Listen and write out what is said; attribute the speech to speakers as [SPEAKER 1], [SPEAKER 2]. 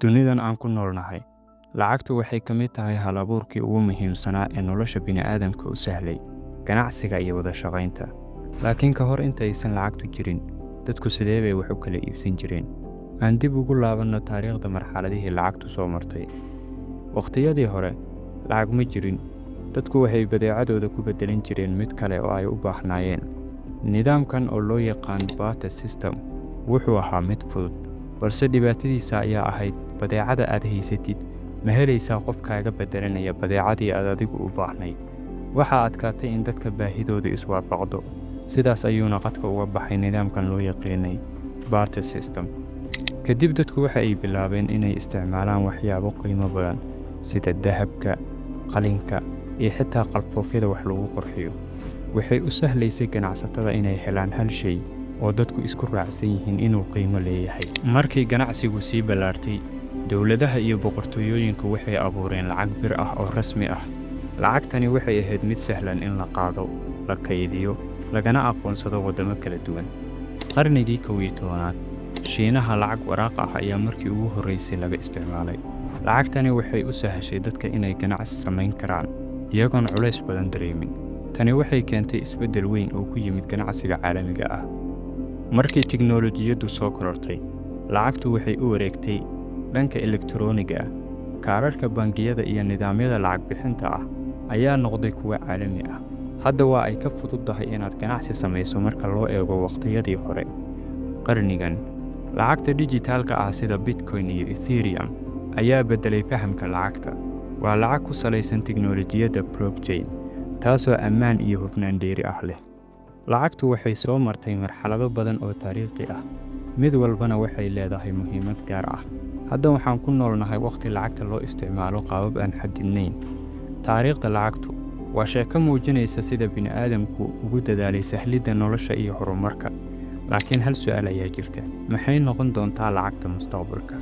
[SPEAKER 1] Dunidan aan ku noolnahay, lacagtu waxay ka mid tahay hal-abuurkii ugu muhiimsanaa ee nolosha bini'aadamka u sahlay ganacsiga iyo wada shaqaynta. Laakiin ka hor intaysan lacagtu jirin, dadku sidee bay wax u kala iibsan jireen? Aan dib ugu laabanno taariikhda marxaladihii lacagtu soo martay. Waqtiyadii hore, lacag ma jirin. Dadku waxay badeecadooda ku beddelan jireen mid kale oo ay u baahnaayeen. Nidaamkan oo loo yaqaan barter system wuxuu ahaa mid fudud, balse dhibaatadiisa ayaa ahayd: badeecada aad haysatid ma helaysaa qof kaaga beddelanaya badeecadii aad adigu u baahnayd? Waxaa adkaatay in dadka baahidoodu iswaafaqdo. Sidaas ayuuna qadka uga baxay nidaamkan loo yaqiinay barter system. Kadib dadku waxa ay bilaabeen inay isticmaalaan waxyaabo qiimo badan sida dahabka, qalinka, iyo xitaa qalfoofyada wax lagu qurxiyo. Waxay u sahlaysay ganacsatada inay helaan hal shay oo dadku isku raacsan yihiin inuu qiimo leeyahay. Markii ganacsigu sii ballaartay, dowladaha iyo boqortooyooyinku waxay abuureen lacag bir ah oo rasmi ah. Lacagtani waxay ahayd mid sahlan in la qaado, la kaydiyo, lagana aqoonsado waddamo kala duwan. Qarnigii 11aad, Shiinaha lacag waraaq ah ayaa markii ugu horreysay laga isticmaalay. Lacagtani waxay u sahashay dadka inay ganacsi samayn karaan iyagoon culays badan dareemin. Tani waxay keentay isbeddel weyn oo ku yimid ganacsiga caalamiga ah. Markii tiknoolajiyaddu soo korortay, lacagtu waxay u wareegtay dhanka elektarooniga ah. Kaararka bangiyada iyo nidaamyada lacag bixinta ah ayaa noqday kuwo caalami ah. Hadda waa ay ka fududahay inaad ganacsi samayso marka loo eego waqtiyadii hore. Qarnigan, lacagta dhijitaalka ah sida Bitcoin iyo Ethereum ayaa beddelay fahamka lacagta. Waa lacag ku salaysan tiknoolajiyadda blockchain, taasoo ammaan iyo hufnaan dheeri ah leh. Lacagtu waxay soo martay marxalado badan oo taariikhi ah, mid walbana waxay leedahay muhiimad gaar ah. Hadda waxaan ku noolnahay waqti lacagta loo isticmaalo qaabab aan xadidnayn. Taariikhda lacagtu waa sheeko muujinaysa sida bini'aadamku ugu dadaalay sahlidda nolosha iyo horumarka. Laakiin hal su'aal ayaa jirta: maxay noqon doontaa lacagta mustaqbalka?